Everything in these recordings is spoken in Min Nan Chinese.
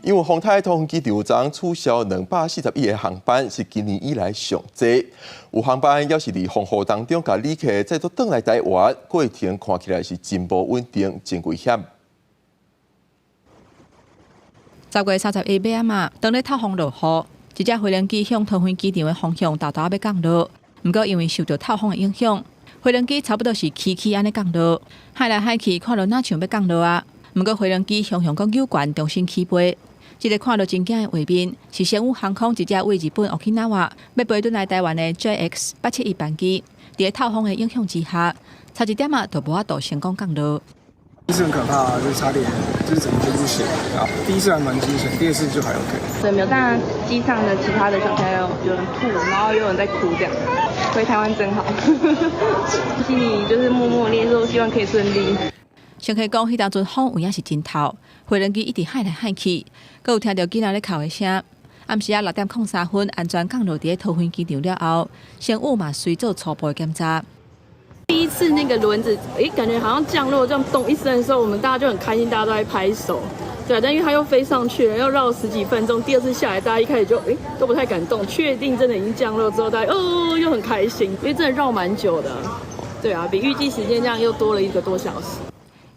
因為風颱，桃園機場昨取消241個航班，是今年以來上濟。有航班猶是佇風雨當中，共旅客載倒轉來台灣，過程看起來是真無穩定，真危險。10月31晚暗仔，當咧透風落雨，一隻飛行機向桃園機場的方向沓沓欲降落，毋過因為受著透風的影響，飛行機差不多是起起按呢降落，海來海去，看著若像欲降落啊。毋過飛行機雄雄閣扭懸，重新起飛。這个看著真驚的畫面，是星宇航空一隻對日本 Okinawa 欲飛轉來台灣的 JX 871班機，佇咧透風的影響之下，差一點仔就無法度成功降落。第一次很可怕啊，就差點就是整個飛不起來啊。第一次還蠻驚險，第二次就還 OK。對，沒有，但機上的其他的小朋友有人吐，然後有人在哭，這樣。回台灣真好，心裡就是默默念說希望可以順利。乘客講，彼當陣風有影是真透，飛行機一直海來海去，閣有聽著囡仔咧哭的聲。暗時仔6點03分安全降落佇咧桃園機場了後，星宇嘛隨做初步的檢查。第一次那個輪子，誒，感覺好像降落這樣咚一聲的時候，我們大家就很開心，大家都在拍手。對，但因為它又飛上去了，又繞十幾分鐘。第二次下來，大家一開始就誒都不太敢動，確定真的已經降落之後，大家哦又很開心，因為真的繞蠻久的。對啊，比預計時間這樣又多了一個多小時。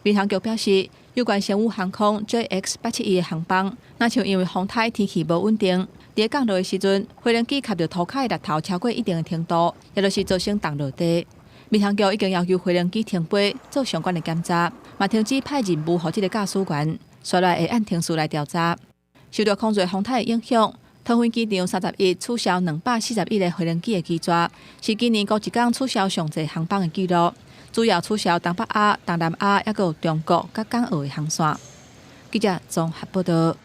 民航局表示，有關星宇航空 JX 871的航班，若像因為風颱天氣無穩定，佇咧降落的時陣，飛行機磕著塗跤的石頭超過一定的程度，也就是造成重落地。民航局已經要求飛行機停飛，做相關的檢查，嘛停止派任務予這个駕駛員，煞來會按程序來調查。受著空濟風颱的影響，桃園機場31取消241個飛行機的機座，是今年頭一工取消上濟航班的紀錄。主要取消東北亞、東南亞，抑閣有中國佮港澳的航線。記者綜合報導。